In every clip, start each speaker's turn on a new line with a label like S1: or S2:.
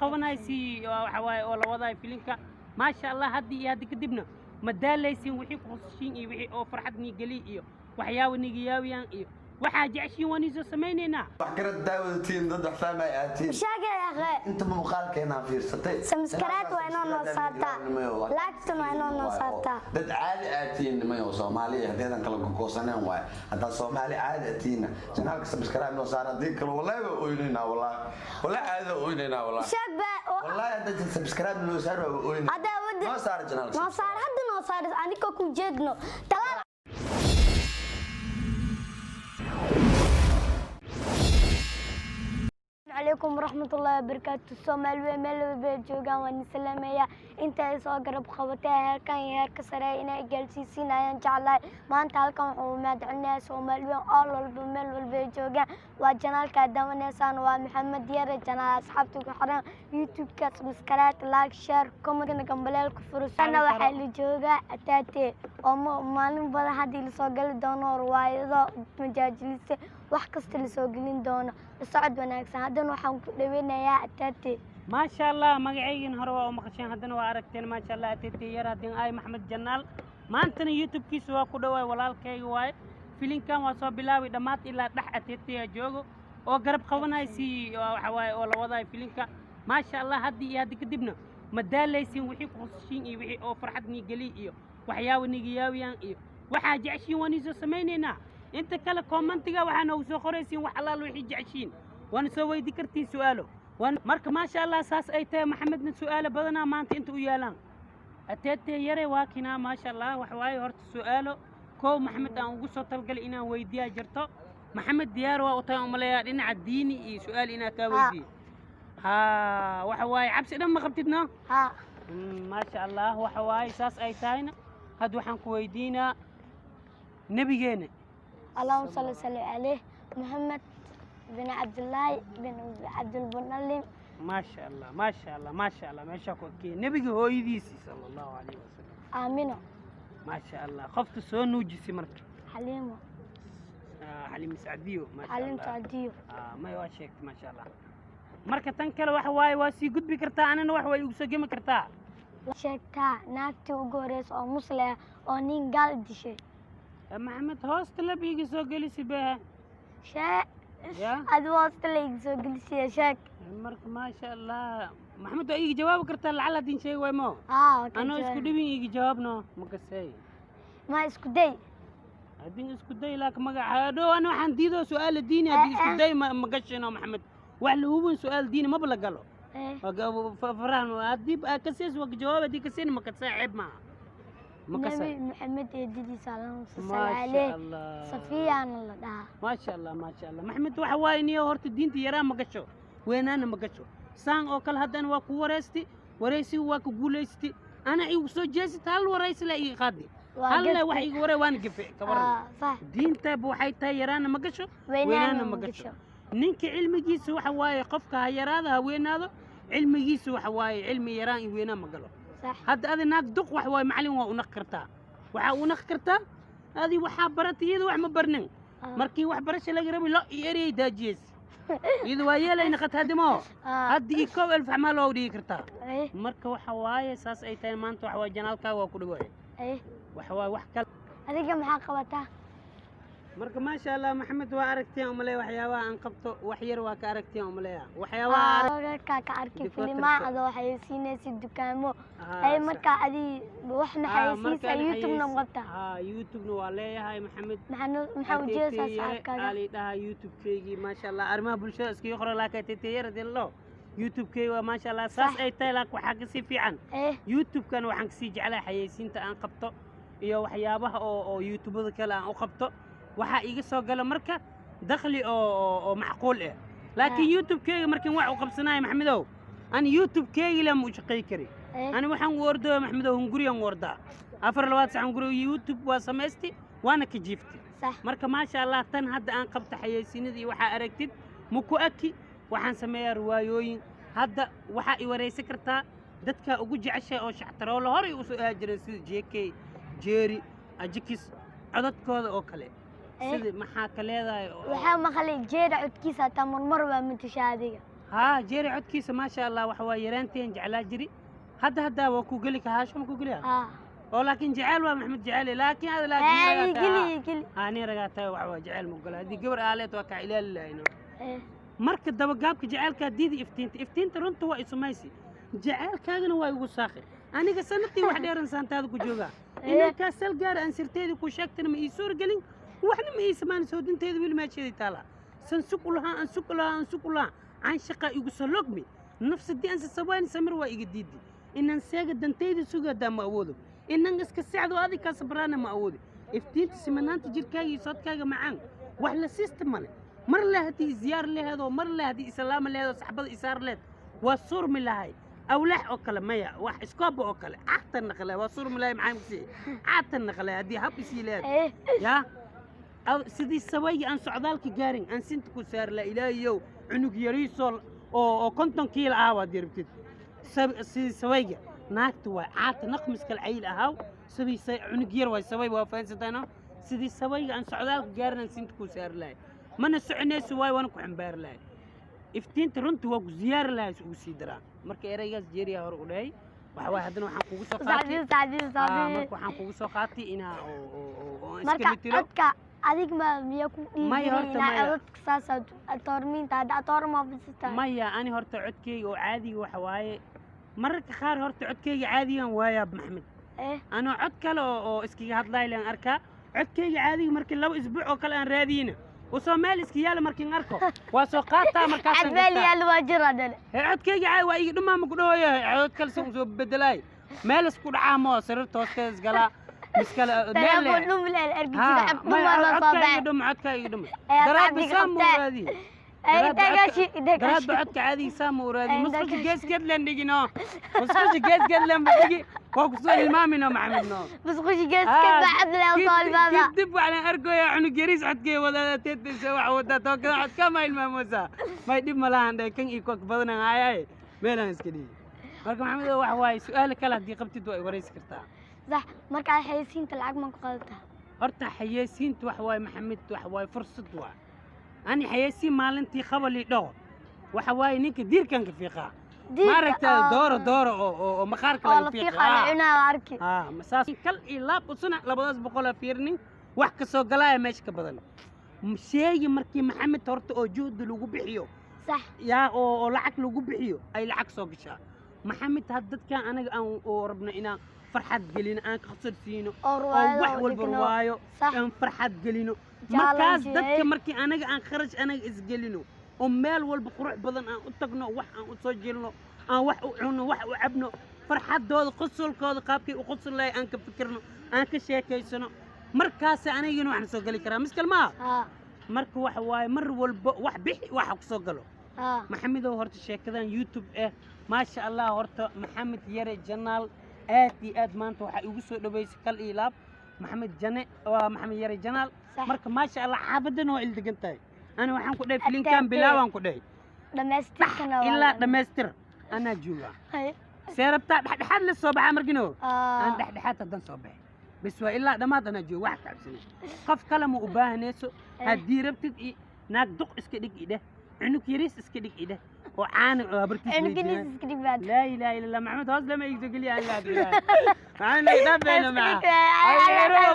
S1: Qabanaysi waxa waaye oo la wadaay filinka, maasha Allah. Hadda iyo hadda kadibna ma daalaysin wixii ku khusashiin iyo wixii oo farxad nii geli iyo waxyaaba niga yaawiyaan iyo waxaa jeceshiin waan iisoo samaynaynaa.
S2: Wax garad daawadatiin, dad wax fahmay aatiin.
S3: Sheegay akhe.
S2: Inta muuqaalkeenaa fiirsatay.
S3: Subscribe waa inoo noo saartaa. Like-tuna waa inoo noo saartaa.
S2: Dad caadi aatiin nimayo Soomaaliya haddeedan kala gogoosaneen waay. Haddaa Soomaali caadi aatiinna, channelka subscribe noo saar. Haddii kale wallahi waa oynaynaa, wallahi wallahi caadi waa oynaynaa, wallahi.
S3: Sheeg ba.
S2: Wallahi hadda subscribe noo saar, waa oynaynaa.
S3: Hadda wadi.
S2: Noo saar channelka.
S3: Noo saar hadda, noo saar anigoo ku jeedno talaal. Calaykum waraxmatullaahi wabarakaatu. Soomaali wey meel walba ay joogaan waan salaamayaa. Inta ay soo garab qabatay heerkan iyo heerka sare inay gaarsiisiin ayaan jeclahay. Maanta halkan waxaan u mahadcelinayaa Soomaali weyn all walba meel walba ay joogaan. Waa channelka aad daawanaysaan, waa Maxamed Yare channel. Asxaabta ku xiran YouTube-ka, subscribe, like, share, comment, gambaleelka furusana. Waxaa la joogaa Ataate oo maalin badan haddii lasoo gali doono riwaayado, majaajiliste, wax kasta lasoo gelin doono. La socod wanaagsan. Haddana waxaan ku dhaweynayaa Ataate.
S1: Maasha Allah, magacaygin hore waa u maqasheen, haddana waa aragteen. Maasha Allah, Atete Yar haddin ay Maxamed Janaal maantana YouTube-kiisa waa ku dhawaay. Walaalkayga waaye. Filinkan waa soo bilaabay dhammaad ilaa dhex Ateteya joogo oo garab qabanaysi waxa waaye oo la wadaay filinka, maasha Allah. Hadda iyo hadda kadibna ma daalaysin wixii ku khusashiin iyo wixii oo farxad nii geli iyo waxyaaba niga yaawiyaan iyo waxaa jeceshiin waan iisoo samaynaynaa. Inta kale commentiga waxaa noogu soo qoraysiin wax allaal wixii jeceshiin, waana soo weydi kartiin su'aalo. Marka maasha Allah, saas ay tahay. Maxamedna su'aalo badanaa maanta inta u yaalaan. Ateete Yare waa kinaa, maasha Allah. Wax waaye horta su'aalo kow Maxamed aan ugu soo talgalay inaan weydiiyaa jirto. Maxamed diyaar waa u tahay umaleeyaa dhinaca diini iyo su'aal inaa kaa weydiiyo. Ha, waxa waaye cabsi dhan ma qabtid no?
S3: Haa.
S1: Maasha Allah. Waxa waaye saas ay tahayna hadda waxaan ku weydiinaa nebigeena.
S3: Allahuma salli salli caleyh, Muhammad bin Cabdillaahi bin Cabdilmutalib.
S1: Maasha Allah, maasha Allah, maasha Allah. Meeshaa ku adkeeyey nebiga hooyadiisii, sala Allahu calayhi wasalam.
S3: Aamino.
S1: Maasha Allah. Qofta soo nuujisay marka?
S3: Xaliimo.
S1: Ah, Xaliim Sacdiyo, maasha
S3: Xaliim
S1: Allah.
S3: Sacdiyo.
S1: Ah, may waa sheegtay, maasha Allah. Marka tan kale waxa waaye waa sii gudbi kartaa, anina wax way igu soo gemi kartaa.
S3: Sheegtaa naagtii ugu horeysa oo muslim ah oo nin gaal dishay.
S1: Maxamed hoosta lab iiga soo gelisi behe.
S3: Shee.
S1: Ya.
S3: Adigu hoosta la iga soo gelisiya, sheeg.
S1: Marka maasha Allah, Maxamed waa iiga jawaabi kartaa lacala haddin sheegi waay mo.
S3: Haa, waa ka
S1: Anoo isku
S3: jawaab.
S1: dhibin iiga jawaabno makasey.
S3: Ma isku day.
S1: Haddin isku day laakiin magaca hadhow ana waxaan diidoo su'aala diini haddii isku day ma gashino. Maxamed wax la hubin su'aal diini maba la galo. Farahan haddii kasees waa ka jawaab, haddii kaseen ma kasee, ceeb maaha ma kasee.
S3: Nabi Maxamed eedadiisa, allahuma salli
S1: maasha
S3: caleyh.
S1: Allah.
S3: Safiyaana la dhahaa.
S1: Maasha Allah, maasha Allah. Maxamed waxa waaye niyo horta diinta yaraa ma gasho, weynaana ma gasho. Saan oo kale haddana waa ku waraysti, waraysigu waa ku guulaysti, ana igu soo jeesita hal waraysi la iga qaadi.
S3: Waa
S1: hal
S3: gaftay.
S1: Wax iga waray waana gafe, ka waran?
S3: Aa, sax.
S1: Diintaba waxay tahay yaraana ma gasho,
S3: weynaana
S1: weynaana
S3: ma
S1: ma gasho.
S3: gasho.
S1: Ninka cilmigiisa waxa waaye qofka ha yaraada ha weynaado, cilmigiisa waxa waaye cilmi yaraan iyo weynaan ma galo.
S3: Sax.
S1: Hadda adi naag duq wax waaye macallin waa unaq kartaa, waxaa unaq kartaa adi waxaa baratay, iyada wax ma barnin. Markii waxbarasha laga rabay lo iyo ereyay daajiyeys, iyada waa yeelay naqat hadimo. Hadda iyo 1000 xamaal waa u dhigi kartaa. Marka waxa waaye saas ay tahay maanta waxa waaye channelkaaga waa ku dhawaay. Waxa waaye wax kale.
S3: Adiga maxaa qabataa?
S1: Marka maasha Allah, Maxamed waa aragteen umaleeya waxyaabaha aan qabto, wax yar waa ka aragteen umaleeya waxyaabaha.
S3: Wararkaa ka arkay.
S1: Dikoorka.
S3: Filimaa adoo xayeysiinaysa dukaamo ay. Markaa adi wax ma xayeysiisa? YouTube-na ma qabtaa?
S1: Haa, YouTube-na waa leeyahay, Maxamed.
S3: Maxaa ujeedaysaa saxaabkaaga?
S1: Ali dhaha YouTube-keygii, maasha Allah. Arrimaha bulshada iskaga qoro, laakiin teteyara dillo YouTube-keygi waa, maasha Allah. Saas ay tahay laakiin waxaa kasii fiican YouTube-kan waxaan kasii jeclahay xayeysiinta aan qabto iyo waxyaabaha oo YouTubada kale aan u qabto. Waxaa iga soo gala marka dakhli oo macquul ah, laakiin YouTube-keyga markin wax u qabsanayo, Maxmedow, ani YouTube-keygi lama u shaqay kari. Ani waxaan u ordaya, Maxmedow, hunguriyan u ordaa 24 sac hunguri. YouTube waa samaysti waana ka jiifti. Marka maasha Allah, tan hadda aan qabto xayeysiinada iyo waxaa aragtid ma ku aki. Waxaan sameeyaa riwaayooyin. Hadda waxaa i waraysan kartaa dadka ugu jeceshahay oo shactaroolo horay usoo ahaa jireen, sida JK, Jerry, Ajikis, codadkooda oo kale. Sida maxaa ka leedahay
S3: Waxaa maqlay Jeera codkiisa hataa marmar waa matasha adiga.
S1: Haa, Jeeri codkiisa maasha Allah, waxa waa yaraanteen jeclaa jiri. Hadda waa ku geli ka haasho, ma ku geliya?
S3: Haa.
S1: Oo laakiin jecel waa Maxamed jecel, laakiin hada laakiin
S3: Ee,
S1: nin ragaa
S3: igeli
S1: tahay.
S3: Igeli.
S1: Haa, nin ragaa tahay, waxa waa jecel ma gola. Haddii gabar aaleed waa kaa ilaali lahayno.
S3: Ee.
S1: Marka dabagaabka jaceylkaa diida iftiinta, iftiinta runta waa isumaysi, jaceylkaagana waa igu saaqi. Aniga sanadtii wax dheeran saantaada ku joogaa, inankaa sal gaara aan sirteedii ku sheegtana ma ii suurgelin, waxna ma ii samaan. Soodinteeda weli meesheedii taalaa. San sug u lahaa, aan sug u lahaa, aan sug u lahaa, canshaqa igu salogmi nafsadii aan sasawaani samir waa iga diidi. Inan seega dantayda sugadaa ma awoodo, inan iska sacdo adig kaa sabraana ma awoodo. Iftiinta simanaanta jirkaaga iyo soodkaaga macaan wax la siista male. Mar le haddii isziyaar leheedoo, mar le haddii islaama leheedoo, saxbada isaar lehed, waa surmi lahay. Awlaax oo kale maya, wax iskooba oo kale cagta naqle waa surmi lahay. Maxaa kusi cagta naqle haddii hab isii lehed?
S3: Ee.
S1: Yaa sidii sabayga aan socdaalka gaarin aan sinta ku saari lahaa. Ilaahayow, cunug yariisoo oo 50 kiilo ah waad yarabtid. Sidii sabayga naagta waay caata naqmiskal cayil ahaaw, sidii cunug yar waay sabay, waa fahansatayno. Sidii sabayga aan socdaalka gaarin aan sinta ku saari lahay, mana soconayso waay, waana ku xambaari lahay. Iftiinta runta waa ku ziyaari lahay, ugu sii daraa. Marka ereygaas Jeeriyaa hore u dhahay waxa waay. Haddana waxaan kugu soo qaatay
S3: Sacbi, sacbi, sacbi.
S1: Marka waxaan kugu soo qaatay inaa oo aan iska
S3: Marka
S1: mitilo.
S3: Codka adig ma miya ku
S1: Maya, horta
S3: dhiigelin
S1: maya.
S3: Codka saas atoormiinta hadda atoor ma fisita?
S1: Maya, ani horta codkeyga oo caadiga waxa waaye, mararka qaar horta codkeyga caadigan waayaa, Maxamed.
S3: Ee.
S1: Anoo cod kale oo iskaga hadlaay laan arkaa codkeyga caadiga. Markii 2 isbuuc oo kale aan raadiyina, usoo meel iska yaala markiin arko waa soo qaataa, markaasaan
S3: Cadmeel
S1: gartaa.
S3: Yaal waa jira dale.
S1: Hee, codkeyga caadi waa iga dhumaa, ma ku dhawayo cod kale se usoo bedelaay meel isku dhacaa ma oo sariirta hoosteeda isgalaa miskale meel
S3: Telefoon dhum leel arki jira, cod dhuma la soo
S1: codka iga
S3: baxay.
S1: dhuma, codka iga dhuma.
S3: Ee,
S1: Daraadba
S3: asxaabiga
S1: saa ma
S3: qabtee.
S1: uraadiye.
S3: Ee, intee gaashi, intee
S1: Daraadba
S3: gaashi.
S1: codka caadiga saa ma uraadiye.
S3: Ee, intee
S1: Musqusha
S3: gaashi.
S1: geeskeed leen dhigino, musqusha geeskeed leen ba dhigi, waa kusoo hilmaamino, Maxamed no.
S3: Musqushi geeskeed baa cad leel soo ilmaama.
S1: Kadib waxaan arkoyaa cunug yariis codkay wadaada teetaysa wax wadaa tookada codka ma hilmaamosa may dhib malahan dhe kan iyo kok badanan hayaye meelaan iska dhigi. Marka Maxamed, wax waaye su-aal kale haddii qabtid waa i waraysi kartaa.
S3: Sax, markaa xayeysiinta lacag ma ku qaadataa?
S1: Horta xayeysiinta wax waaye, Maxamed, wax waaye fursad waa. Ani xayeysiin maalintii qabali dhaho waxa waaye ninka diirkan ka fiiqaa.
S3: Diirka,
S1: maaragta dooro dooro oo maqaarka
S3: oo
S1: laga
S3: la
S1: fiiqa.
S3: fiiqa la cunaa waa arki.
S1: Haa, saas kal iyo laab usuna 200 fiirinin wax ka soo galaya meesha ka badan. Sheegi markii Maxamed horta oo juhdi lagu bixiyo, yaa oo lacag lagu bixiyo ay lacag soo gashaa. Maxamed, had dadkan anaga aan oo rabno inaan farxad gelino, aan ka siino
S3: oo
S1: oo
S3: ruwaayado
S1: wax walba
S3: dhigno.
S1: ruwaayo, aan farxad gelino. Markaas
S3: Challenge,
S1: dadka
S3: eh.
S1: markii anaga aan kharash anaga isgelino oo meel walba qurux badan aan u tagno, wax aan u soo jilno, aan wax u cunno, wax u cabno, farxadooda, qosolkooda, qaabkay u qosol lahay aan ka fikirno, aan ka sheekaysano, markaas anigana waxna soo geli karaa miskal maaha. Marka waxa waaye mar walba wax bixi waxa ku soo galo. Maxamedow, horta sheekadan YouTube eh, maasha Allah, horta Maxamed Yare Janaal aad iyo aad maanta waxaa igu soo dhaweysay kal iyo laab. Maxamed Jane waa Maxamed Yare Janaal. Marka maasha Allah, xaafadana waa il degan tahay. Ani waxaan ku dhahay filinkan
S3: Adkaatee.
S1: bilaawaan ku dhahay
S3: Dhammaystirkana waa
S1: ilaa dhammaystir anaa joogaa. See rabtaa dhexdhexaad la soo baxaa markino aan dhexdhexaad haddan soo baxay bas waa ilaa dhammaad anaa jooga, wax ka cabsanay qof kale ma u baahanayso. Haddii rabtid i naag duq iska dhig idheh, cunug yariis iska dhig idheh oo caana oo habartiis
S3: Cunugiis
S1: weydiinaa.
S3: Iska dhig baad.
S1: Laa ilaaha illa Allah, Maxamed hoos lama igu soo geliya Allah bilaah. Maxamed naga dhaafayno maca. Ay,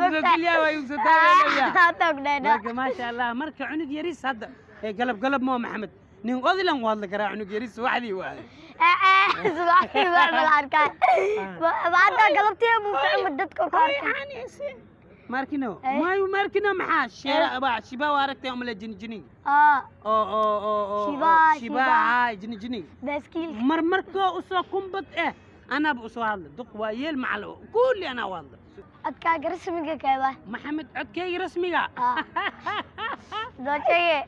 S1: soo geliya waa igu soo taageeraya. Marka maasha Allah, marka cunug yariis hadda ee galab galab moo Maxamed nin odilan waa hadla karaa cunug yariis waxdii waaye.
S3: Subaxdii baa la arkaa. Maanta galabtii buu ficmo dadka ku arkay.
S1: Markino
S3: Eh.
S1: mayu markino maxaa sheera baa shiba waa aragtay umla jini jini oo oo oo oo
S3: Shibaa,
S1: shiba
S3: shibaa.
S1: Haa, jini jini.
S3: Baaskiilka.
S1: Mar markoo usoo kumbad eh anaaba usoo hadla duq waa yeel macal kulli anaa u hadla.
S3: Codkaaga rasmiga keeba?
S1: Maxamed, codkayga rasmiga?
S3: Dooceye.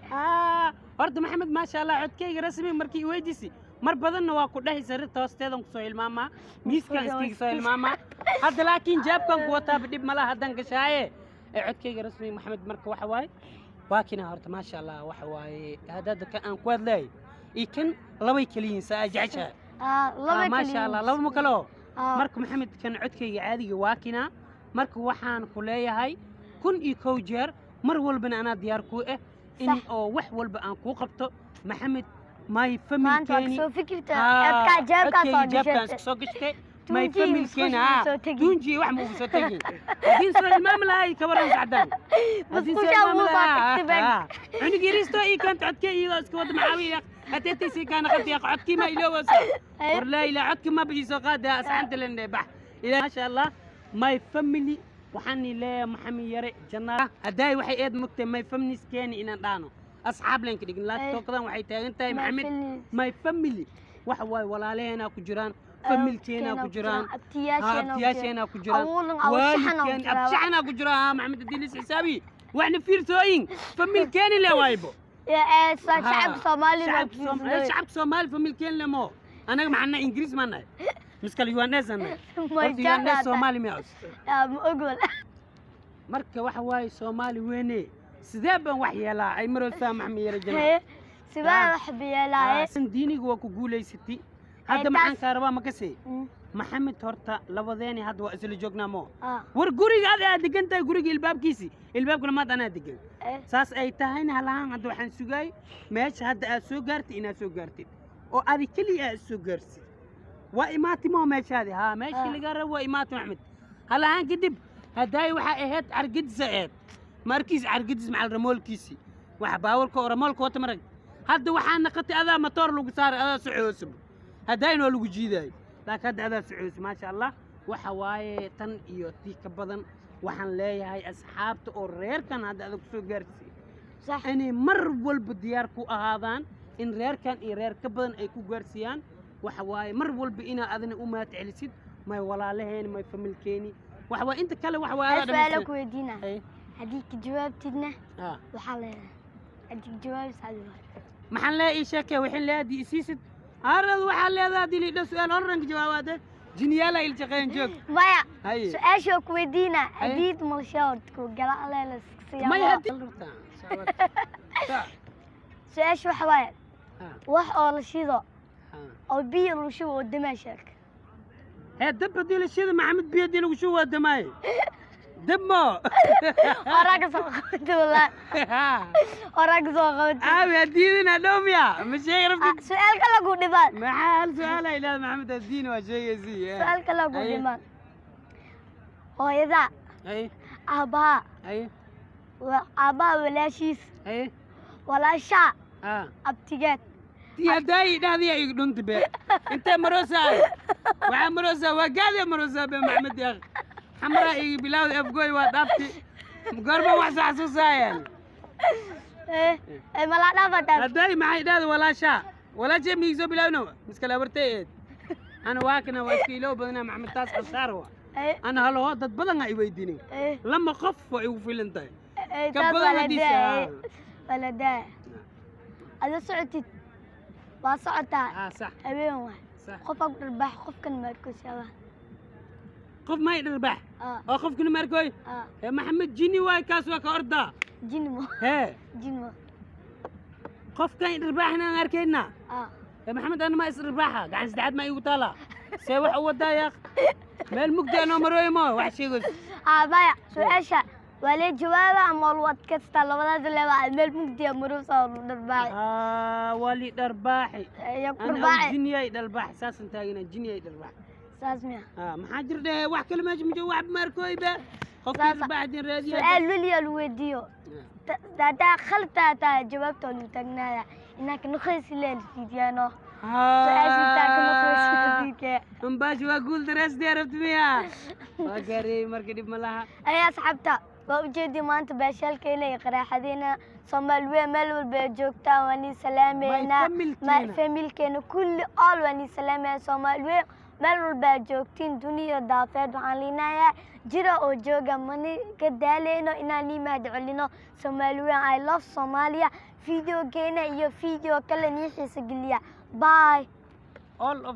S1: Horta Maxamed, maasha Allah, codkayga rasmiga markii i weydiisay mar badanna waa ku dhahay sariirta hoosteedan kusoo hilmaamaa, miiskan iskiga soo hilmaamaa hadda, laakiin jaabkan ku wataaba dhib malaha haddaan gashaaye. Ee codkayga rasmiga, Maxamed, marka waxa waaye waa kina horta maasha Allah waxa waaye hadda kan aan ku hadlaay iyo kan labay kaliyiin saa ay jeceshahay.
S3: Laba.
S1: Maasha Allah, laba ma kalo.
S3: Marka
S1: marka Maxamed, kan codkayga caadiga waa kinaa. Marka waxaan ku leeyahay 1001 jeer mar walbana anaa diyaar kuu ah in
S3: Sax.
S1: oo wax walba aan kuu qabto, Maxamed. My
S3: Maanta waa
S1: familkeeni.
S3: kasoo fikirta. Codkaa jeebkaa soo
S1: Codkayga jeebkaan
S3: gashatay.
S1: iska soo gashtay. My
S3: Tuunjii
S1: familkeeni.
S3: musqusha soo tegi.
S1: Tuunjii wax ma ugu soo tegin. Haddii soo ilmaami lahay, kabaran sacdaan. Haddii soo
S3: Musqusha
S1: ilmaami
S3: wuu soo
S1: lahaa,
S3: tagtay bag.
S1: Cunug yariisto ii keenta codkee iyadoo iska wada macaawiya hateetaysi kaana qatiya codkii ma iloobayso. War laa ilaa codkii maba iisoo qaada asxaanta lende bax ilaa. Maasha Allah, my family, waxaan leeyahay Maxamed Yare Janaa haddaay waxay eed mugtay my families keeni inaan dhaano asxaab leen ka dhigin, laakiin tookadan waxay taagan tahay
S3: My
S1: Maxamed
S3: families.
S1: My family waxa waaye walaalaheenaa ku jiraan, familkeenaa ku jiraan,
S3: abtiyaasheena ku
S1: abtiyaasheenaa ku jiraan,
S3: awoolan awshaxana ku
S1: waalidkeen
S3: jiraa.
S1: Abshaxanaa ku jira. Haa, Maxamed, haddii lis xisaabi waxna fiirsooyin familkeeni le waaybo.
S3: Shacabka Soomaalida.
S1: Shacabka Soomaali familkeen lemo. Anaga maxana Ingiriis maa nahay miskale Ugandese nahay? Horta Ugandese Soomaali miyaa?
S3: Ma ogol.
S1: Marka waxa waaye Soomaali weyne, sidee baan wax yeelaa ay maroosaa Maxamed Yare Janaa?
S3: Sibaa wax biyeelaaye.
S1: San diiniga waa ku guulaysatay. Hadda
S3: taas-
S1: maxaan kaa rabaa makase? Maxamed, horta labadeeni hadda waa isla joognaa mo. War guriga ada aad degan tahay, guriga ilbaabkiisi ilbaabkuna maad anaa degan. Saas ay tahayna halahaan hadda waxaan sugaay meesha hadda aad soo gaartid inaad soo gaartid oo adi keliya aad soo gaarsid. Waa imaatay moo meeshaadi? Haa, meeshii lagaa rabo waa imaatay, Maxamed. Halahaan kadib haddaay waxaa ahayd cargidisa ahayd markiis cargidis macal ramoolkiisi waxa baawarka oo ramoolka wata marag. Hadda waxaa naqatay adaa matoor lagu saaray, adaa socoosub. Haddaayna waa lagu jiidaayo, laakiin hadda adaa socoosub. Maasha Allah, waxa waaye tan iyo tii ka badan waxaan leeyahay asxaabta oo reerkan hadda adag kusoo gaarsiiyey inay mar walba diyaar ku ahaadaan in reerkan iyo reer ka badan ay ku gaarsiiyaan. Waxa waaye mar walba inaa adina u mahad celisid may walaalaheeni, may familkeeni. Waxa waaye inta kale waxa waaye
S3: Hal
S1: adaa
S3: su'aalo
S1: dhammaystiran.
S3: Ku weydiina.
S1: Ay,
S3: Haddii ka jawaabtidna waxaa leedahay haddii ka jawaabis adi waay.
S1: Maxaan leeyahay? Ii sheekee wixii leeyahay haddii isiisid arad waxaa leedahay haddii liidha su'aal horanka jawaabaade jinyaala il shaqeyn joog.
S3: Maya.
S1: Haye.
S3: Su-aasha waa ku weydiina.
S1: Haye.
S3: Haddii malsha horta ku gala leela.
S1: Maya haddii
S3: Su-aasha waxa waaye wax oo la shido oo biyo lagu shubo oo damaa sheeg.
S1: Hee, dab haddii la shida, Maxamed, biyo haddii lagu shubo waa damaaye dab mo.
S3: Horaa ka soo qabatay, wallaahi horaa ka soo qabatay.
S1: Aawi haddiidina dhow miya ma sheegi rabtid?
S3: Su-aal kale ku dhimaan.
S1: Maxaa hal su-aala ilaada, Maxamed, haddiina waa sheegaysi.
S3: Su-aal kale ku
S1: Haye.
S3: dhimaan. Hooyada,
S1: Haye.
S3: aabbaha,
S1: Haye.
S3: Aabbaha walaashiis,
S1: Haye.
S3: walaashaa, abtigeed.
S1: Tii haddaay dhahdiya igu dhunti be intee maroosaa waxaa maroosaa waa gaadee maroosaa be. Maxamed yaaq xamaraa iga bilaawda afgooy waa dhaafti goorma wax soo xasuusaayaan.
S3: Malaa dhaafataa.
S1: Haddaay maxay dhahda walaashaa walaashaa miig soo bilaawno miskale abartay eed ana waa kana waa iska iloow badanaa, Maxamed, taas khasaar wa. Ana halahoo dad badan ha i weydiinin, lama qof waa igu filan tahay ka
S3: Taas
S1: badan
S3: waa la
S1: haddii
S3: daa, waa la daa. Ada socotid, waa socotaa.
S1: Ah, sax.
S3: Habeen waay.
S1: Sax.
S3: Qofaa ku dharbaax, qofkan maarkoosaba.
S1: Qof may dharbaax oo qofkina maarkooy. Hee Maxamed, jini waay kaas, waa ka ordaa.
S3: Jinmo.
S1: Hee.
S3: Jinmo.
S1: Qofkan dharbaaxna aan arkaynaa. Hee Maxamed, ana ma is dharbaaxa gacan saddexaad ma igu taalaa see wax u wadaa yaaq meel mugdi anoo marooyo mo wax sheegays.
S3: Maya, su-aasha waa lee jawaaba ama waa lagu adkaystaa, labadaas leebaa. Meel mugdiya maruusa oo lagu dharbaaxay.
S1: Waa li dharbaaxi.
S3: Ayaa ku
S1: ana aw
S3: dharbaaxay.
S1: Jiniyay dharbaaxi saasan taagina jiniyay dharbaaxi.
S3: Saas miya?
S1: Maxaa jir dhehe wax kale meesha ma joogo wax maarkooy ba qofkii dharbaaxdin raadiya.
S3: Su-aal weliyaa lagu weydiiyo hadaa khalad taa jawaabta waa lagu taagnaaya inaaka noqoysi lee fiidiyaano su-aasha intaa ka noqoysi fiidiyaa.
S1: Ambaashi waa guul dareesdee rabti miya waa gaariyey marka dhib ma laha.
S3: Ayaa asxaabta waa ujeedii maanta baashaalkeena iyo qaraaxadeena. Soomaali weyn meel walba ay joogtaan waa nii salaameynaa.
S1: Familkeena.
S3: Familkeena kulli all waa nii salaameynaa. Soomaali weyn meel walba aad joogtiin duniya daafeed waxaan liinayaa jira oo jooga mani ka daaleyno inaan nii mahad celino. Soomaali weyn, I love Soomaaliya. Videogeena iyo video kale nii xiisa geliya. Bye.
S1: All of